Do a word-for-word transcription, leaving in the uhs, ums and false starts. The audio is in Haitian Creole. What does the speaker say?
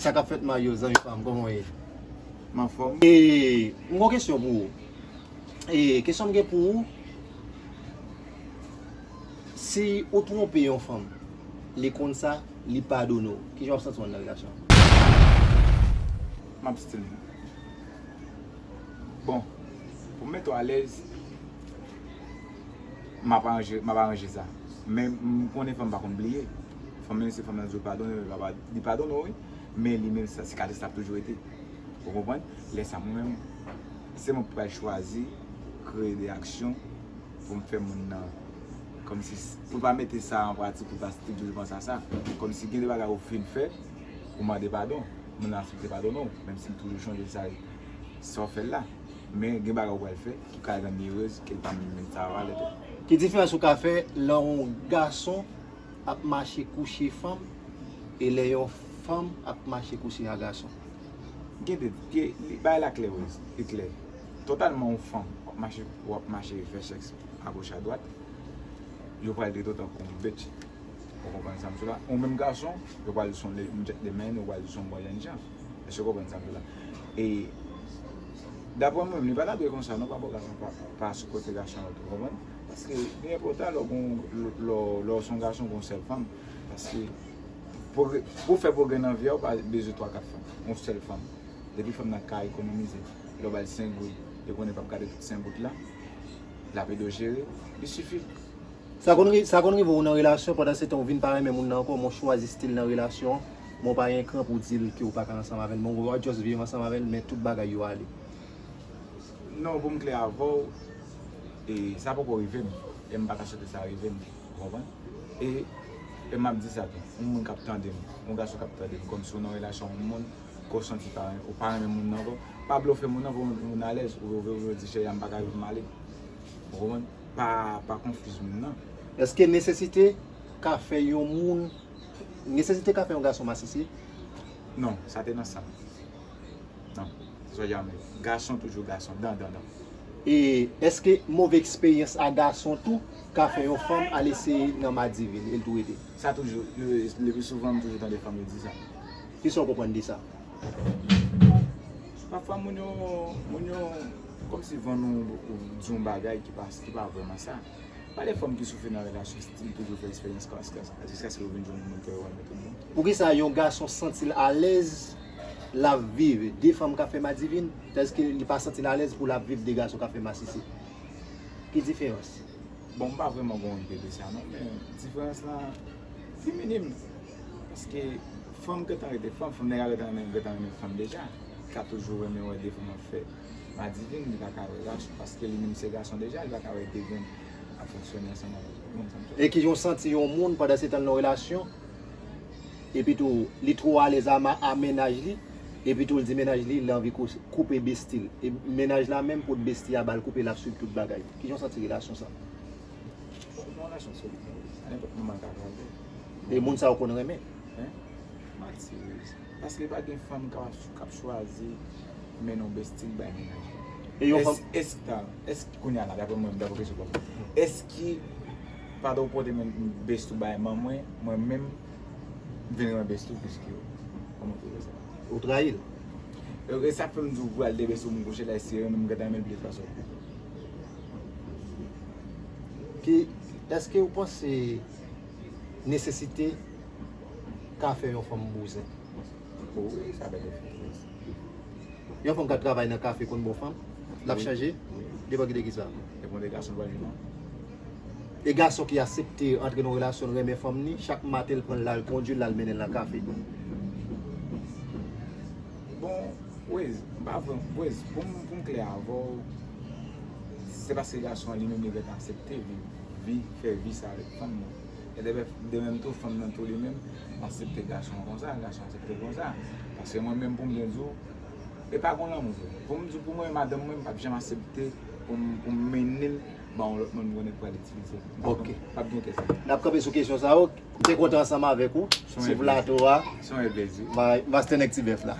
Sa k ap fèt Mario, zanmi pa m, kòman w ye? M anfòm. E, m gon kesyon pou ou. E, kesyon m gen pou ou, si ou twonpe yon fanm, li konn sa, li padone w, kijan w ap santi w anndan relasyon an? M ap still. Bon, pou m mete w alèz, m ap aranje, m ap aranje sa. Men m konnen fanm pa konn bliye. Fanm nan se fanm nan di w padone, li pa, li padone w, wi. Men li menm, sa, sikatris la ap toujou rete. Ou konprann? Lè sa, mwen menm, se mwen k pral chwazi kreye de aksyon pou m fè moun nan, kòmsi, pou l pa mete sa an pratik, pou l pa still toujou panse a sa. Kòmsi gen de bagay ou fin fè, ou mande padon, moun nan aksepte padone w, menm si l toujou chonje sa, sa w fè l la. Men gen bagay ou pral fè ki ka rann li erez, ke l pa menm menm sa valè tou. Ki diferans ou ka fè lè yon gason ap mache kouche fanm e lè yon fanm ap mache kouche a gason? Gen de, gen, li, bagay la klè, wi, li klè. Totalman yon fanm w ap mache, w ap mache fè sèks agoch adwat, yo pral trete w tankou yon bitch. Ou konprann sa m di w la? Yon menm gason, yo pral di w se yon le- yon gentleman, yo pral di w se yon bon jènjan. Èske w konprann sa m di w la? E daprè mwen, li pa ta dwe konsa non, pa bò gason, pa, pa sou kote gason an, ou konprann? Paske li enpòtan lè w gon, lè, lè, lè w se yon gason, gon sèl fanm. Paske pwogre- pou w fè pwogrè nan vi a, ou pa bezwen twa, kat fanm. Yon sèl fanm. Depi fanm nan ka ekonomize, lè w ba l senk goud, li konnen l p ap gade tout senk goud la, l ap ede w jere, li sifi. Sa konn, ri- sa konn rive w nan relasyon, pandan se tan w vin pa renmen moun nan ankò, men w chwazi still nan relasyon an, men w pa gen kran pou w di l ke w pa ka ansanm avè l, men w just viv ansanm avè l, men tout bagay yo ale. Non, pou m klè avè w, e sa poko rive m, e m pa ka swete sa rive m, ou konprann? E, e m ap di sa tou, yon moun k ap tande m, yon gason k ap tande m, kòmsi w nan relasyon yon moun, ke w santi pa, ou pa renmen moun nan ankò, pa blofe moun nan pou moun alèz, ou, ou, ou di cheri a m pa ka viv m ale. Ou konprann? Pa, pa konfiz moun nan. Èske nesesite ka fè yon moun, nesesite ka fè yon gason masisi? Non, sa te nan san. Non, se sa w di a menm. Gason toujou gason, dan, dan, dan. E èske move eksperyans a gason tou ka fè yon fanm al eseye nan madivin e l tou rete? Sa toujou, le, le pli souvan m toujou tande fanm yo di sa. Kisa w konprann de sa? Pafwa moun yo, moun yo kòmsi vann ou, ou di yon bagay ki pa, ki pa vrèman sa. Pa de fanm ki soufri nan relasyon, still toujou fè eksperyans kras kras, jiskaske yo vin jwenn yon moun ke yo renmen tout bon. Poukisa yon gason santi l alèz l ap viv de fanm k ap fè madivin, tandis ke li pa santi l alèz pou l ap viv de gason k ap fè masisi? Ki diferans? Bon, m pa vrèman gen yon ide de sa non, men diferans lan, li minim. Paske fanm gentan rete fanm, fanm nèg la gentan renmen, gentan renmen fanm deja. Li ka toujou renmen wè de fanm ap fè madivin, li pa ka wè gason, paske li menm se gason deja, li pa ka wè de grenn ap fonksyone ansanm avèk moun, sa m sot. E kijan w santi yon moun pandan se tan l nan relasyon, epi tou li twò alèz a, ma- a mennaj li, epi tou l di mennaj li, li anvi kou- koupe besti l. E mennaj la menm pot besti a ba l koupe, l ap swiv tout bagay. Kijan w santi relasyon sa? Bon, relasyon solid, a nenpòt moman l ka kraze. E moun sa yo konn renmen? Hein? Manti, wi. Paske pa gen fanm k ap, k ap chwazi mennen yon besti l bay mennaj li. E yon Èske, fanm- èske ta, èske kounye a la, daprè mwen, daprè kesyon pa m, èske pandan w pote men besti w bay manman mwen, mwen menm, m vin renmen besti w plis ke w? Kòman w twouve sa? Ou trayi l. E, e sa fè m di w pou al de besti w moun kouche la, e si renmen m gentan renmen l plis pase w. Ki, èske ou panse nesesite ka fè yon fanm bouzen? Wi, sa bèl efè. Yon fanm k ap travay nan kafe konn bon fanm? L ap chanje? Depann ki de kisa? Depann de gason l pral jwenn nan. E gason ki aksepte antre nan relasyon l, renmen fanm ni, chak maten l pran l, l al kondui l, l al mennen l nan kafe. Bon, Wez, m pa vrèman, Wez, pou m, pou m klè avè w, se paske gason an li menm li gentan aksepte viv vi, fè vi sa avèk fanm nan. E de, de menm tou, fanm nan tou li menm aksepte gason an konsa, gason an aksepte l konsa. Paske mwen menm pou m byen di w, e pa gon lanmou vre. Pou m di w pou mwen, madanm mwen, m p ap janm aksepte pou m, pou m mennen l ba yon lòt moun m konnen k pral itilize l. M p ap, Ok. M p ap gen kè sa. N ap kanpe sou kesyon sa yo. M te kontan ansanm avèk ou Se yon sou plezi. Plato a. Se yon plezi. Bay, Master Nèg Ti Bèf la.